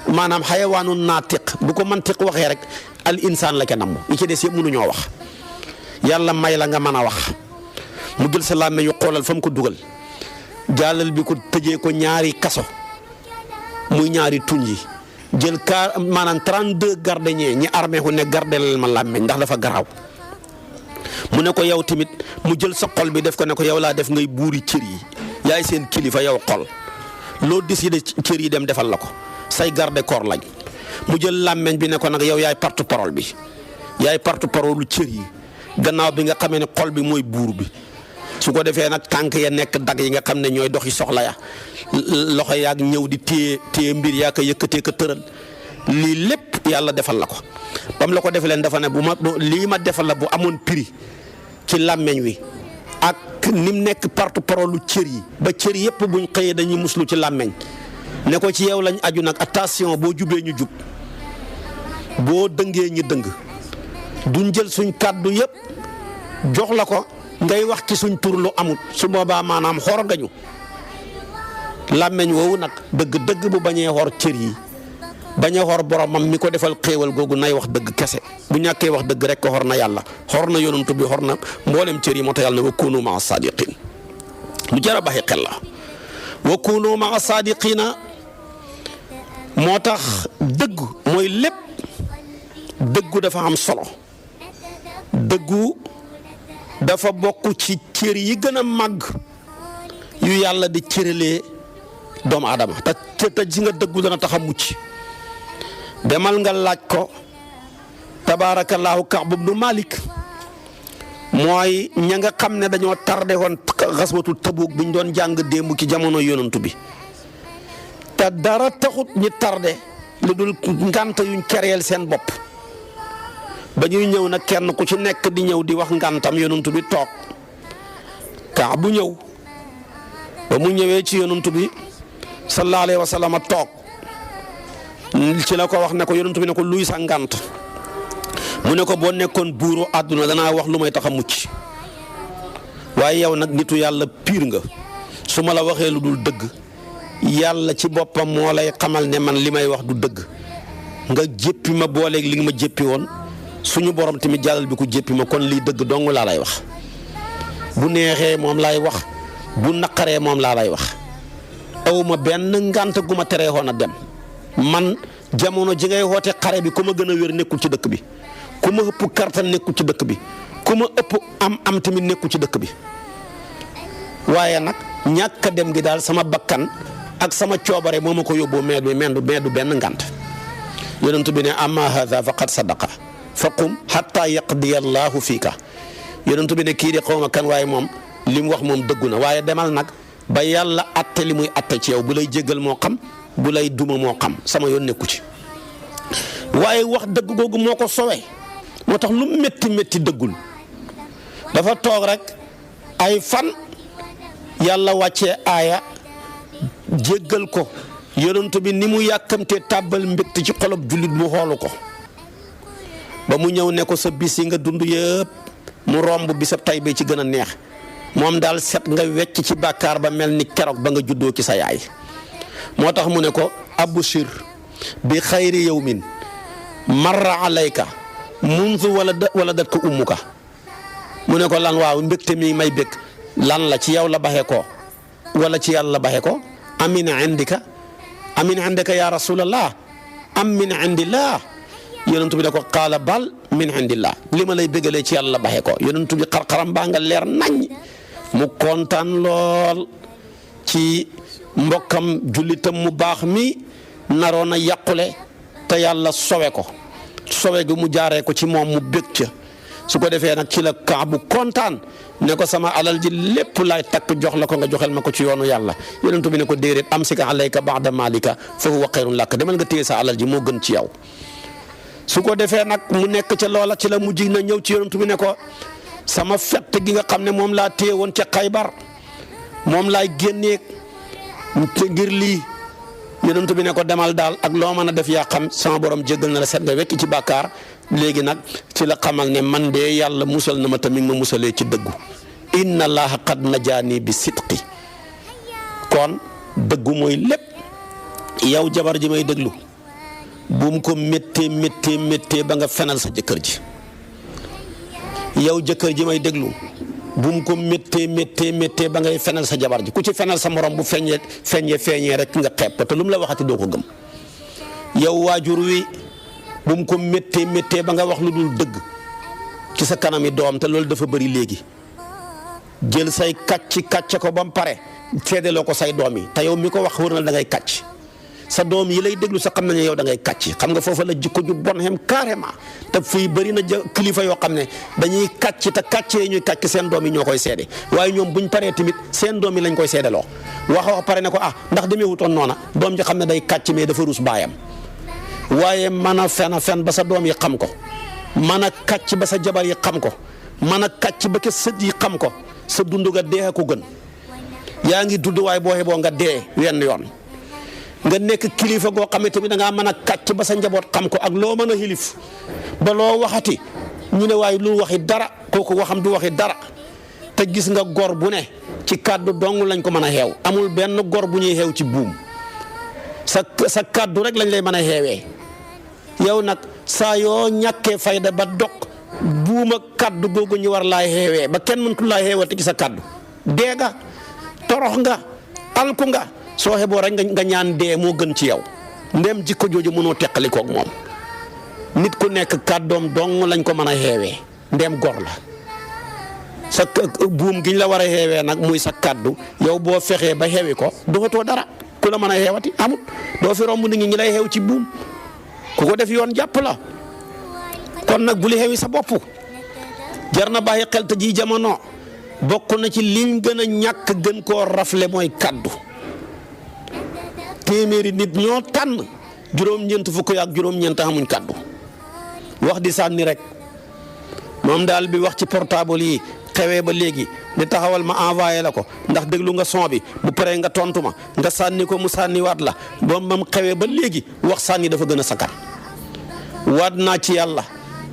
maanaam xayawaanu naatiq bu ko mantiq waxee rek al insaan la ca namm yi ci des yëpp mënuñoo wax yàlla may la nga mën a wax mu jël sa làmmeñ yu xoolal fa mu ko dugal jàllal bi ko tëjee ko ñaari kaso muy ñaari tuñ yi jël maanaam 32 gardien ñi armé ku ne gardelal ma làmmeñ ndax dafa garaaw mu ne ko yow tamit mu jël sa xol bi def ko ne ko yow laa def ngay buuri cër yi yaay seen kilifa yow xol loo décidé cër yi dem defal la ko say garde corps lañ mu jël làmmeñ bi ne ko nag yow yaay porte parole bi yaay porte parole lu cër yi gannaaw bi nga xamee ne xol bi mooy buur bi su ko defee nag tànk ya nekk dag yi nga xam ne ñooy doxi soxla ya loxo yaag ñëw di téye mbir yaa ko yëkkatee ko tëral lii lépp yàlla defal la ko bam la ko defalee dafa ne bu ma lii ma defal la bu amoon prix ci làmmeñ wi ak ni mu nekk porte-parole lu cër yi ba cër yëpp buñ xëyee dañuy muslu ci làmmeñ ne ko ci yow lañ aju nag attention boo jubee ñu jub boo dëngee ñu dëng duñ jël suñ kàddu yëpp jox la ko ngay wax ci suñ tur lu amut su boobaa maanaam xor nga ñu làmmeñ woowu nag dëgg-dëgg bu bañee xor cër yi bañ a xor boromam mi ko defal xéewal googu nay wax dëgg kese bu ñàkkee wax dëgg rek ko xor na yàlla xor na yonantu bi xor na mboolem cër yi moo tax yàlla ne wa kunu maa saadiqin lu jar a baxi xel la wa kunu maa saadiqina moo tax dëgg mooy lépp dëggu dafa am solo dëggu dafa bokk ci cër yi gën a màgg yu yàlla di cëralee doomu aadama te ji nga dëggu dana tax a mucc demal nga laaj ko tabaarakallaahu Kaab ibnu Malik mooy ña nga xam ne dañoo tardé woon xaswatu Tabuk bi ñu doon jàng démb ci jamono yonantu bi te dara taxut ñi tardé lu dul ngànt yuñ kereel seen bopp ba ñuy ñëw nag kenn ku ci nekk di ñëw di wax ngàntam yonantu bi toog Kaab bu ñëw ba mu ñëwee ci yonantu bi sallallahu alayhi wa sallam toog ci la ko wax ne ko yonantu bi ne ko luy sa ngànt mu ne ko boo nekkoon buuru àdduna danaa wax lu may tax a mucc waaye yow nag nitu yàlla piir nga su ma la waxee lu dul dëgg yàlla ci boppam moo lay xamal ne man li may wax du dëgg nga jéppi ma booleeg li nga ma jéppi woon suñu borom tamit jàllal bi ko jéppi ma kon lii dëgg dong laa lay wax bu neexee moom laay wax bu naqaree moom laa lay wax awma benn ngànt gu ma teree woon a dem man jamono ji ngay woote xare bi ku ma gën a wér nekkul ci dëkk bi ku ma ëpp kartan nekkul ci dëkk bi ku ma ëpp am tamit nekkul ci dëkk bi waaye nag ñàkk a dem gi daal sama bakkan ak sama coobare moo ma ko yóbboo mais du benn ngànt yonent bi ne amma hadha faqad sadaqa faqum hatta yaqdiya allahu fiika yonent bi ne kii di xaw ma kan waaye moom li mu wax moom dëggu na waaye demal nag ba yàlla atte li muy atte ci yow bu lay jéggal moo xam bu lay duma moo xam sama yoon nekku ci waaye wax dëgg googu moo ko sowee moo tax lu métti dëggul dafa toog rek ay fan yàlla wàccee aaya jéggal ko yonent bi ni mu yàkkamtee tàbbal mbégte ci xolob jullit mu xoolu ko ba mu ñëw ne ko sa bis yi nga dund yëpp mu romb bisab tay bee ci gën a neex moom daal set nga wecc ci bàkkaar ba mel ni keroog ba nga juddoo ci sa yaay moo tax mu ne ko abshir bi xayri yawmin marra alayka munzu wala dat ko ummuka mu ne ko lan waaw mbégte mi may bég lan la ci yow la baxee ko wala ci yàlla la baxee ko amin indika ya rasulallah am min indillah yonent bi ne ko qaala bal min indillah li ma lay bégalee ci yàlla la baxee ko yonent bi xar-xaram baa nga leer nañ mu kontaan lool ci mbokkam jullitam mu baax mi naroon a yàqule te yàlla sowe ko sowe gi mu jaaree ko ci moom mu bég ca su ko defee nag ci la Kaabu kontaan ne ko sama alal ji lépp laay takk jox la ko nga joxel ma ko ci yoonu yàlla yonent bi ne ko déedéet amsik alayka ba'da maalika fa huwa xayrun laka demal nga téye sa alal ji moo gën ci yow su ko defee nag mu nekk ca loola ci la mujj na ñëw ci yonent bi ne ko sama fett gi nga xam ne moom laa téye woon ca Xaybar moom laay génnee ngir lii yonent bi ne ko demal daal ak loo mën a def yaa xam sama borom jéggal na la set nga wekk ci bàkkaar léegi nag ci la xamal ne man de yàlla musal na ma tamit ma musalee ci dëggu inna allaha qad najaani bi sidqi kon dëggu mooy lépp yow jabar ji may déglu buum ko méttee ba nga fenal sa jëkkër ji yow jëkkër ji may déglu buum ko méttee ba ngay fenal sa jabar ji ku ci fenal sa morom bu feeñee rek nga xeeb ko te lu mu la waxati doo ko gëm yow waajur wi buum ko méttee ba nga wax lu dul dëgg ci sa kanami doom te loolu dafa bëri léegi jël say kàcc ko ba mu pare seedeloo ko say doom yi te yow mi ko wax wër na da ngay kàcc sa doom yi lay déglu sa xam nañu yow da ngay kàcc xam nga foofa la jikko ju bon xem carrément te fii bëri na kilifa yoo xam ne dañuy kàcc te kàccee ñuy kàcc seen doom yi ñoo koy seede waaye ñoom buñ paree tamit seen doom yi lañ koy seedeloo wax pare ne ko ndax demeewutoon noona doom ji xam ne day kàcc mais dafa rus baayam waaye mën a fen ba sa doom yi xam ko mën a kàcc ba sa jabar yi xam ko mën a kàcc ba ke sët yi xam ko sa dund nga dee ko gën yaa ngi dund waaye boo xeboo nga dee wenn yoon nga nekk kilifa goo xamante ni da ngaa mën a kàcc ba sa njaboot xam ko ak loo mën a xilif ba loo waxati ñu ne waaye lu waxi dara kooku waxam du waxi dara te gis nga gor bu ne ci kàddu dong lañ ko mën a xeew amul benn gor bu ñuy xeew ci buum sa kàddu rek lañ lay mën a xeewee yow nag saa yoo ñàkkee fayda ba dog buuma kàddu googu ñu war laay xeewee ba kenn mëntu laa xeewate ci sa kàddu dee nga torox nga alku nga soo xeboo rek nga ñaan dee moo gën ci yow ndem jikko jooju mënoo teqalikoog moom nit ku nekk kàddoom dong lañ ko mën a xeewee ndem gor la sa buum giñ la war a xeewee nag muy sa kàddu yow boo fexee ba xewi ko doxatoo dara ku la mën a xeewati amut doo fi romb nit ñi lay xeew ci buum ku ko def yoon jàpp la kon nag bu li xewi sa bopp jar na bàyyi xel te ji jamono bokk na ci liñ gën a ñàkk gën koo rafle mooy kàddu téeméeri nit ñoo tànn juróom-ñeent fukk ak juróom-ñeent amuñ kàddu wax di sànni rek moom daal bi wax ci portable yi xewee ba léegi di taxawal ma envoyé la ko ndax déglu nga son bi bu paree nga tontu ma nga sànni ko mu sànniwaat la ba mam xewee ba léegi wax sànni dafa gën a sakkan waat naa ci yàlla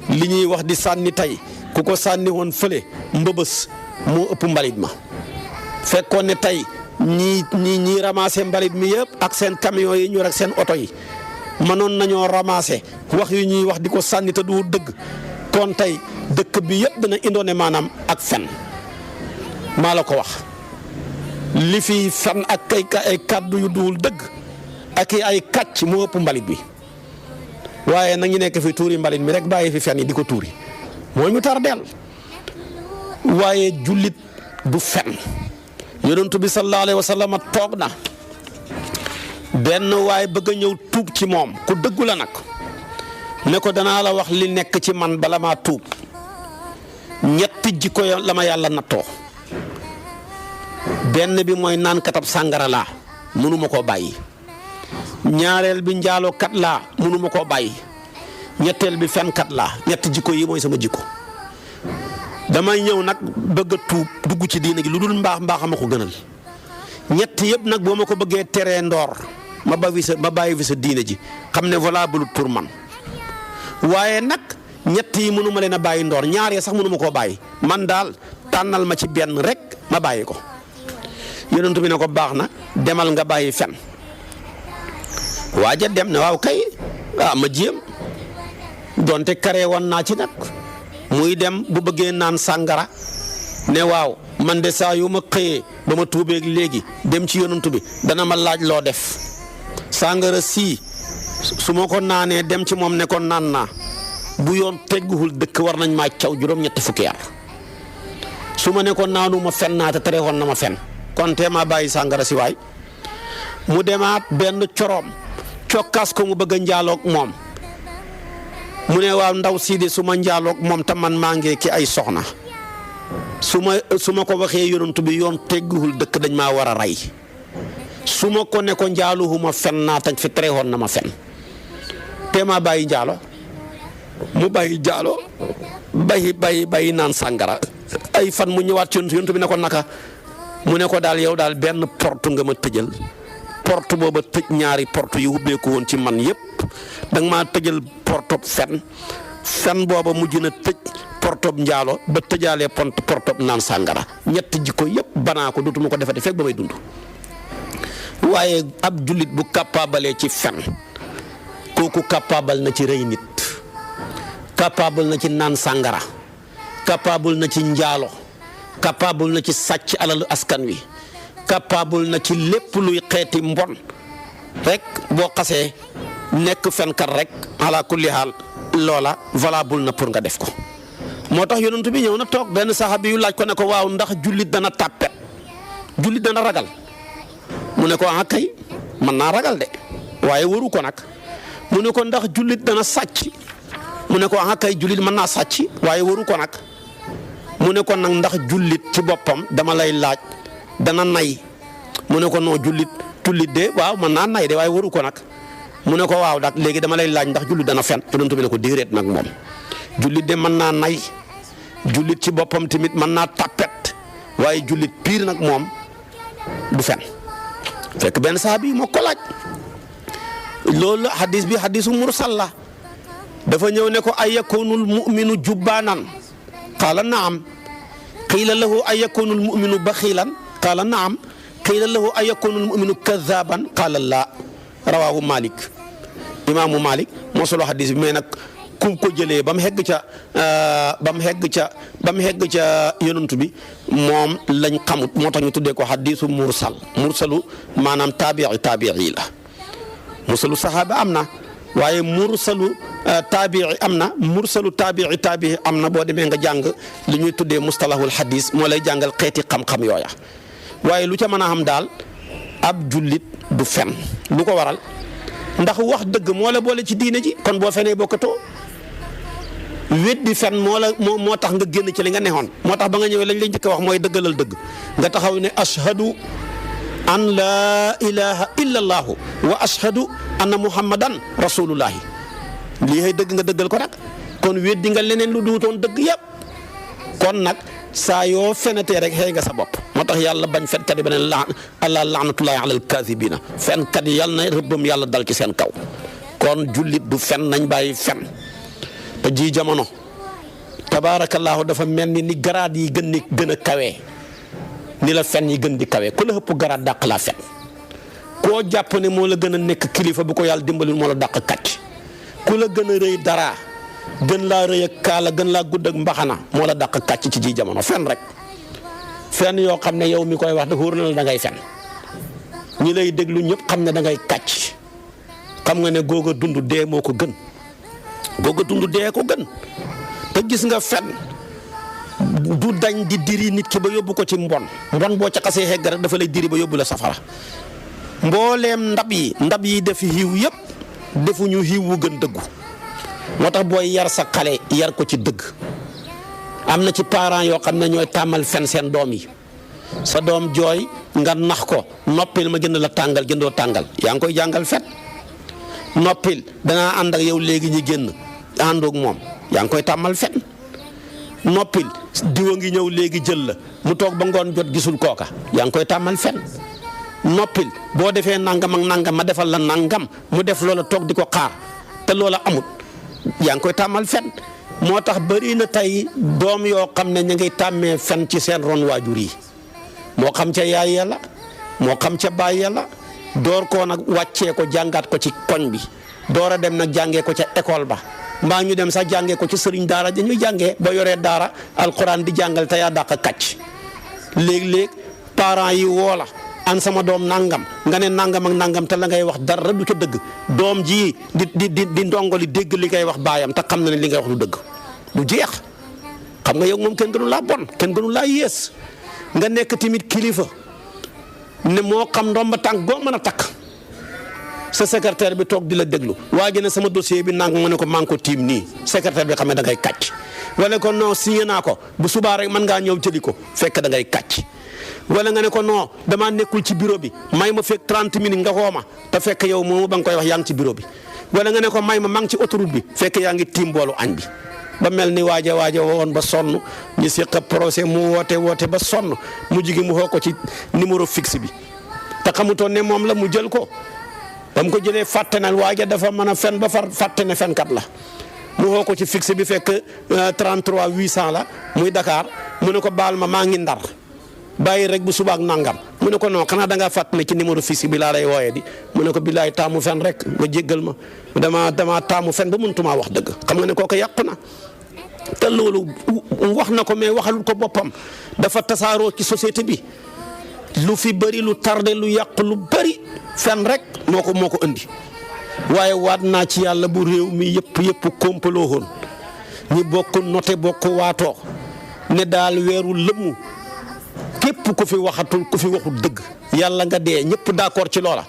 li ñuy wax di sànni tey ku ko sànni woon fële mbëbës moo ëpp mbalit ma fekkoon ne tey ñii ramassé mbalit mi yëpp ak seen camion yi ñu rek seen oto yi mënoon nañoo ramassé wax yu ñuy wax di ko sànni te du dëgg kon tey dëkk bi yëpp dana indoone maanaam ak fen maa la ko wax li fi fen ak ay kàddu yu duwul dëgg ak ay kàcc moo ëpp mbalit bi waaye nag ñu nekk fi tuuri mbalit mi rek bàyyi fi fen yi di ko tuuri moo ñu tardeel waaye jullit du fen yonent bi sallallahu alayhi wa sallam toog na benn waaye bëgg a ñëw tuub ci moom ku dëggu la nag ne ko danaa la wax li nekk ci man bala maa tuub ñetti jikko la ma yàlla nattoo benn bi mooy naan katab sàngara laa mënuma koo bàyyi ñaareel bi njaalookat laa mënuma koo bàyyi ñetteel bi fenkat laa ñetti jikko yi mooy sama jikko damay ñëw nag bëgg a tuub dugg ci diina gi lu dul mbaax ma ko gënal ñett yëpp nag boo ma ko bëggee teree ndoor ma bàyyi fi sa diina ji xam ne valable pour man waaye nag ñett yi mënuma leen a bàyyi ndoor ñaar ya sax mënuma koo bàyyi man daal tànnal ma ci benn rek ma bàyyi ko yonent bi ne ko baax na demal nga bàyyi fen waaja dem ne waaw kay ma jéem donte karee woon naa ci nag muy dem bu bëggee naan sàngara ne waaw man de saa yu ma xëyee ba ma tuubeeg léegi dem ci yonent bi dana ma laaj loo def sàngara sii su ma ko naanee dem ci moom ne ko naan naa bu yoon tegguwul dëkk war nañ maa caw juróom-ñetti fukki yar su ma ne ko naanu ma fen naa te tere woon na ma fen kon te maa bàyyi sàngara si waay mu demaat benn coroom cokkaas ko mu bëgg a njaaloog moom mu ne waaw ndaw sii de su ma njaaloog moom te man maa ngi ki ay soxna su ma ko waxee yonent bi yoon tegguwul dëkk dañ maa war a rey su ma ko ne ko njaaluhuma fen naa te fi tere woon na ma fen te maa bàyyi njaalo mu bàyyi njaalo bàyyi naan sàngara ay fan mu ñëwaat ci yonent bi ne ko naka mu ne ko daal yow daal benn porte nga ma tëjal porte booba tëj ñaari porte yu ubbeeku woon ci man yëpp danga maa tëjal porte fen booba mujj na tëj porte njaalo ba tëjaalee porte naan sàngara ñetti jikko yëpp banaa ko dootuma ko defati fekk ba may dund waaye ab jullit bu capable ci fen kooku capable na ci rey nit capable na ci naan sàngara capable na ci njaalo capable na ci sàcc alalu askan wi capable na ci lépp luy xeeti mbon rek boo xasee nekk fenkat rek ala kulli haal loola valable na pour nga def ko moo tax yonent bi ñëw na toog benn saxaabi yu laaj ko ne ko waaw ndax jullit dana tàppet jullit dana ragal mu ne ko kay mën naa ragal de waaye waru ko nag mu ne ko ndax jullit dana sàcc mu ne ko kay jullit mën naa sàcc waaye waru ko nag mu ne ko nag ndax jullit ci boppam dama lay laaj dana nay mu ne ko non jullit de waaw mën naa nay de waaye waru ko nag mu ne ko waaw nag léegi dama lay laaj ndax jullit dana fen yonent bi ne ko déedéet nag moom jullit de mën naa nay jullit ci boppam tamit mën naa tappet waaye jullit piir nag moom du fen fekk benn sahabi moo ko laaj loolu hadis bi hadisu mursal la dafa ñëw ne ko ay yakunul mu'minu jubbaanan qaala naam qiila lahu ay yakunul mu'minu baxiilan qaala naam qiila lahu ay yakunul mu'minu kadaaban qaala laa rawaahu Malik imaamu Malik moo solo hadis bi mais nag ku ko jëlee ba mu hegg ca yonent bi moom lañ xamut moo tax ñu tuddee ko hadisu mursalu maanaam taabii la mursalu saxaaba am na waaye mursalu taabii am na mursalu taabii am na boo demee nga jàng li ñuy tuddee mustalahul hadis moo lay jàngal xeeti xam-xam yooya waaye lu ca mën a xam daal ab jullit du fen lu ko waral ndax wax dëgg moo la boole ci diine ji kon boo fenee bokkatoo weddi fen moo tax nga génn ci li nga neexoon moo tax ba nga ñëwee lañ lay njëkk a wax mooy dëggalal dëgg nga taxaw ne ashhadu an laa ilaha illa allahu wa ashhadu anna muhammadan rasulullahi lii xëy dëgg nga dëggal ko rek kon weddi nga leneen lu duutoon dëgg yëpp kon nag saa yoo fenetee rek xëy nga sa bopp moo tax yàlla bañ fenkat yi ba ne allah laanatullahi ala alkaasibina fenkat yi yàlla na rëbbam yàlla dal ci seen kaw kon jullit du fen nañ bàyyi fen te ji jamono tabaarakallaahu dafa mel ni garaat yi gën a kawee ni la fen yi gën di kawee ku la ëpp garaat dàq laa fen koo jàpp ne moo la gën a nekk kilifa bu ko yàlla dimbalil moo la dàq kàcc ku la gën a rëy dara gën laa rëy ak kaala gën laa gudd ak mbaxana moo la dàq kàcc ci ji jamono fen rek fen yoo xam ne yow mi koy wax da wóor na la da ngay fen ñi lay déglu ñëpp xam ne da ngay kàcc xam nga ne googa dund dee moo ko gën googa dund dee ko gën te gis nga fen du dañ di diri nit ki ba yóbbu ko ci mbon boo ca xasee xegg rek dafa lay diri ba yóbbu la safara mbooleem ndab yi def xiiw yëpp defuñu xiiw wu gën dëggu moo tax booy yar sa xale yar ko ci dëgg am na ci parents yoo xam ne ñooy tàmmal fen seen doom yi sa doom jooy nga nax ko noppil ma jënd la tàngal jëndoo tàngal yaa ngi koy jàngal fen noppil danaa ànd ak yow léegi ñu génn àndoog moom yaa ngi koy tàmmal fen noppil diwa ngi ñëw léegi jël la mu toog ba ngoon jot gisul kooka yaa ngi koy tàmmal fen noppil boo defee nangam ak nangam ma defal la nangam mu def loola toog di ko xaar te loola amut yaa ngi koy tàmmal fen moo tax bëri na tey doom yoo xam ne ñu ngi tàmmee fen ci seen ron waajur yi moo xam ca yaay yàlla moo xam ca baay yàlla door koo nag wàccee ko jàngaat ko ci koñ bi door a dem nag jàngee ko ca école ba mbaa ñu dem sax jàngee ko ci sëriñ daara dañuy jàngee ba yoree daara alxuraan di jàngal te yaa dàq kàcc léeg-léeg parents yi woo la an sama doom nangam nga ne nangam ak nangam te la ngay wax dara du ca dëgg doom ji di ndongoli dégg li ngay wax baayam te xam na ne li ngay wax du dëgg du jeex xam nga yow moom kenn gënu laa bon kenn gënu laa yées nga nekk tamit kilifa ne moo xam ndomba tànk goo mën a takk sa secrétaire bi toog di la déglu waa ji ne sama dossier bi nang nga ne ko maa ngi ko tiim nii secrétaire bi xam ne da ngay kàcc wala ko non signé naa ko bu subaa rek mën ngaa ñëw jëli ko fekk da ngay kàcc wala nga ne ko non damaa nekkul ci bureau bi may ma fekk 30 minutes nga xoo ma te fekk yow moomu ba nga koy wax yaa ngi ci bureau bi wala nga ne ko may ma maa ngi ci autoroute bi fekk yaa ngi tiim boolu añ bi ba mel ni waaje woon ba sonn ñu seq procès mu woote ba sonn mu jigi mu xoo ko ci numéro fixe bi te xamutoon ne moom la mu jël ko ba mu ko jëlee fàtte na waaje dafa mën a fen ba far fàtte ne fenkat la mu xoo ko ci fixe bi fekk 33 800 la muy Dakar mu ne ko baal ma maa ngi Ndar bàyyi rek bu subaak nangam mu ne ko non xanaa da ngaa fàtt ne ci numéro fixe bi laa lay wooyee di mu ne ko billaay taamu fen rek nga jéggal ma dama taamu fen ba mënutumaa wax dëgg xam nga ne kooku yàqu na te loolu wax na ko mais waxalul ko boppam dafa tasaaroo ci société bi lu fi bëri lu tardé lu yàq lu bëri fen rek moo ko indi waaye waat naa ci yàlla bu réew mi yëpp kompaloo woon ñi bokk noté bokk waatoo ne daal weeru lëmm képp ku fi waxatul ku fi waxul dëgg yàlla nga dee ñëpp d'accord ci loola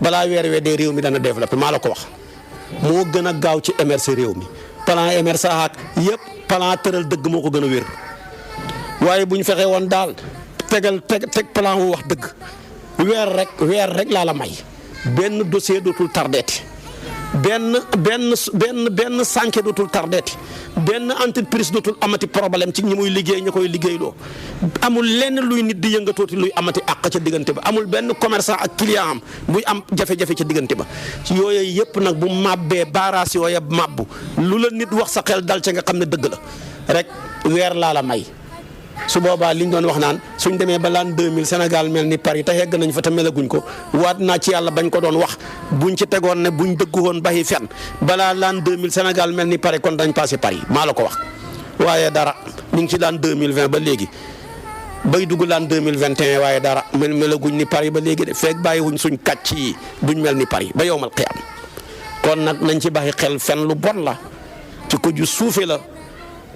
balaa weer wee dee réew mi dana développé maa la ko wax moo gën a gaaw ci émerger réew mi plan émerger ak yëpp plan tëral dëgg moo ko gën a wér waaye bu ñu fexee woon daal teg plan wax dëgg weer rek laa la may benn dossier dootul tardeeti benn sànke dootul tardeeti benn entreprise dootul amati problème ci ñi muy liggéey ña koy liggéeyloo amul lenn luy nit di yëngatooti luy amati àq ca diggante ba amul benn commerçant ak client am buy am jafe-jafe ca diggante ba yooyu yëpp nag bu màbbee baaraas yooya màbbu lu la nit wax sa xel dal ca nga xam ne dëgg la rek weer laa la may su boobaa liñ doon wax naan suñ demee ba l'an 2000 Sénégal mel ni Paris te yegg nañ fa te melaguñ ko waat naa ci yàlla bañ ko doon wax buñ ci tegoon ne buñ dëggu woon baxi fen balaa l'an 2000 Sénégal mel ni Paris kon dañ passé Paris maa la ko wax waaye dara ñu ngi ci l'an 2020 ba léegi bay dugg l'an 2021 waaye dara melaguñ ni Paris ba léegi de feeg bàyyiwuñ suñ kàcc yi duñ mel ni Paris ba yowmal qiyaam kon nag nañ ci baxi xel fen lu bon la ci ko ju suufe la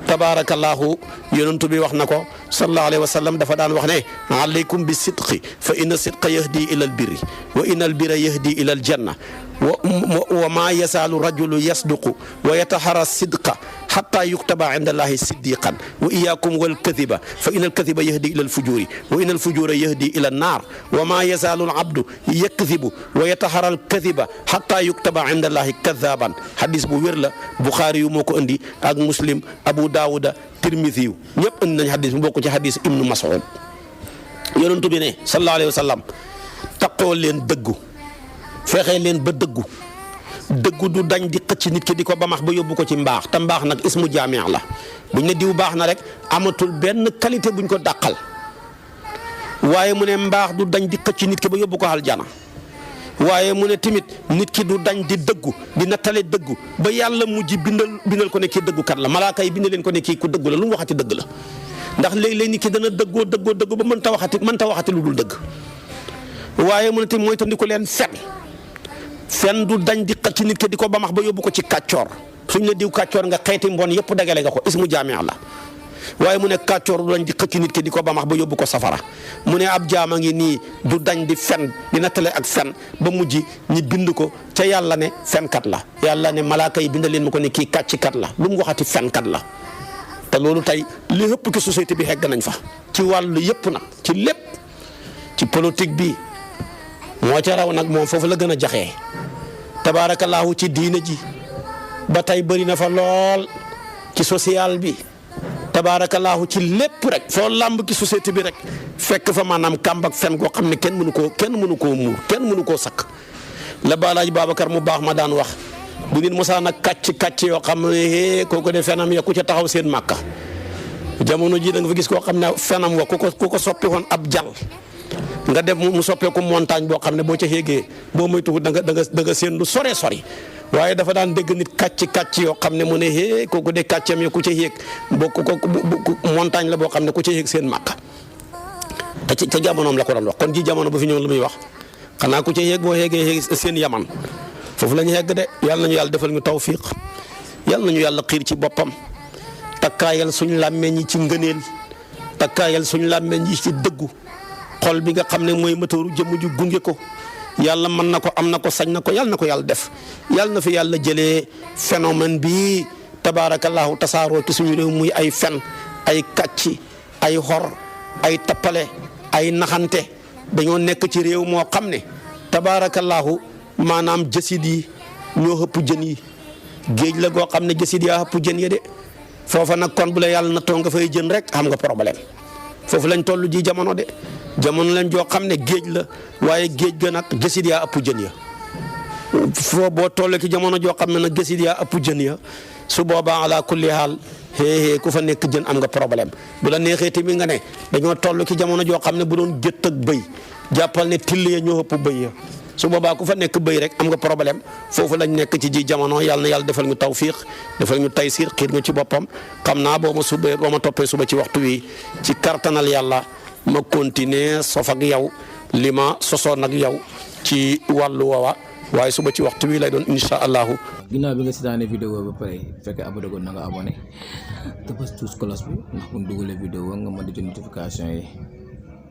tabaarakallaahu yonent bi wax na ko sallallahu alayhi wa sallam dafa daan wax ne alaykum bi sidqi fa inna sidqa yahdi ila al birri wa inna al birra yahdi ila al janna wa ma yazaalu rajulu yasduqu wa yataharra sidqa hatta yuktaba inda allahi siddiqan wa iyyakum wal kadhiba fa inna al kadhiba yahdi ila al fujuri wa inna al fujura yahdi ila an nar wa ma yazaalu al abdu yakdhibu wa yataharra al kadhiba hatta yuktaba inda allahi kadhaban hadis bu wér la Bukhari yu moo ko indi ak Muslim Abu Daawuda Tirmisi yu ñëpp indi nañ hadis bu bokk ci hadis Ibnu Mas'ud yonent bi ne sallallahu alayhi wa sallam taqoo leen dëggu fexe leen ba dëggu du dañ di xëcc nit ki di ko bamax ba yóbbu ko ci mbaax te mbaax nag ismu jaami' la buñ ne diw baax na rek amatul benn qualité buñ ko dàqal waaye mu ne mbaax du dañ di xëcc nit ki ba yóbbu ko aljana waaye mu ne tamit nit ki du dañ di dëggu di nattale dëggu ba yàlla mujj bindal ko ne kii dëggukat la malaaka yi bind leen ko ne kii ku dëggu la lu mu waxati dëgg la ndax léeg-léeg nit ki dana dëggoo ba mënta waxati lu dul dëgg waaye mu ne tamit mooy tandiku leen fen du dañ di xëcc nit ki di ko bamax ba yóbbu ko ci kàccoor suñ ne diw kàccoor nga xeeti mbon yëpp dagale nga ko ismu jaami' la waaye mu ne kàccoor du dañ di xëcc nit ki di ko bamax ba yóbbu ko safara mu ne ab jaama ngi nii du dañ di fen di nattale ak fen ba mujj ñi bind ko ca yàlla ne fenkat la yàlla ne malaaka yi bind leen ma ko ne kii kàccikat la lu mu waxati fenkat la te loolu tey li ëpp ci société bi xegg nañ fa ci wàllu yëpp nag ci lépp ci politique bi moo ca raw nag moom foofu la gën a jaxee tabaarakallaahu ci diina ji ba tey bëri na fa lool ci social bi tabaarakallaahu ci lépp rek foo làmb ci société bi rek fekk fa maanaam kàmb ak fen goo xam ne kenn mënu koo muur kenn mënu koo sakk la Balaaji Babacar mu baax ma daan wax bu nit mosaan ak kàcc yoo xam ne kooku de fenam ya ku ca taxaw seen màkka jamono ji da nga fa gis koo xam ne fenam wa ku ko soppi woon ab jàll nga def mu soppeeku montagne boo xam ne boo ca yéegee boo moytuwul da nga seen lu sore sori waaye dafa daan dégg nit kàcc yoo xam ne mu ne kooku de kàccam ya ku ca yéeg montagne la boo xam ne ku ca yéeg seen màkka te ca jamonoom la ko doon wax kon ji jamono bu fi ñëw lu muy wax xanaa ku ca yéeg boo yéegee seen yaman foofu la ñu yegg de yàlla nañu yàlla defal ñu tawfiq yàlla nañu yàlla xiir ci boppam takkaayal suñu làmmeñ yi ci ngëneel takkaayal suñu làmmeñ yi ci dëggu xol bi nga xam ne mooy moteuru jëmm ju gunge ko yàlla mën na ko am na ko sañ na ko yàlla na ko yàlla def yàlla na fi yàlla jëlee phénomène bi tabaarakallaahu tasaaroo ci suñu réew muy ay fen ay kàcci ay xor ay tappale ay naxante dañoo nekk ci réew moo xam ne tabaarakallaahu maanaam jësit yi ñoo ëpp jën yi géej la goo xam ne jësit yaa ëpp jën yi de foofa nag kon bu la yàlla na too nga fay jën rek xam nga problème foofu lañ toll ji jamono de jamono lañ joo xam ne géej la waaye géej ga nag jësit yaa ëpp jën ya foo boo toll ci jamono joo xam ne nag jësit yaa ëpp jën ya su boobaa ala kulli haal ku fa nekk jën am nga problème bu la neexee tamit nga ne dañoo toll ci jamono joo xam ne bu doon gétt ak bëy jàppal ne till ya ñoo ëpp bëy ya su boobaa ku fa nekk bëy rek am nga problème foofu lañ nekk ci ji jamono yàlla na yàlla defal ñu tawfiq defal ñu taysiir xiir ñu ci boppam xam naa boo ma toppee suba ci waxtu wi ci kartanal yàlla ma continuer sof ak yow li ma sosoon ak yow ci wàllu woowa waaye suba ci waxtu wi lay doon incha allahu. ginnaaw bi nga seetaanee vidéo ba pare fekkee abonné ko na nga abonné te bës tous cloche bi ndax bu ñu dugalee vidéo nga mën di jot notification yi.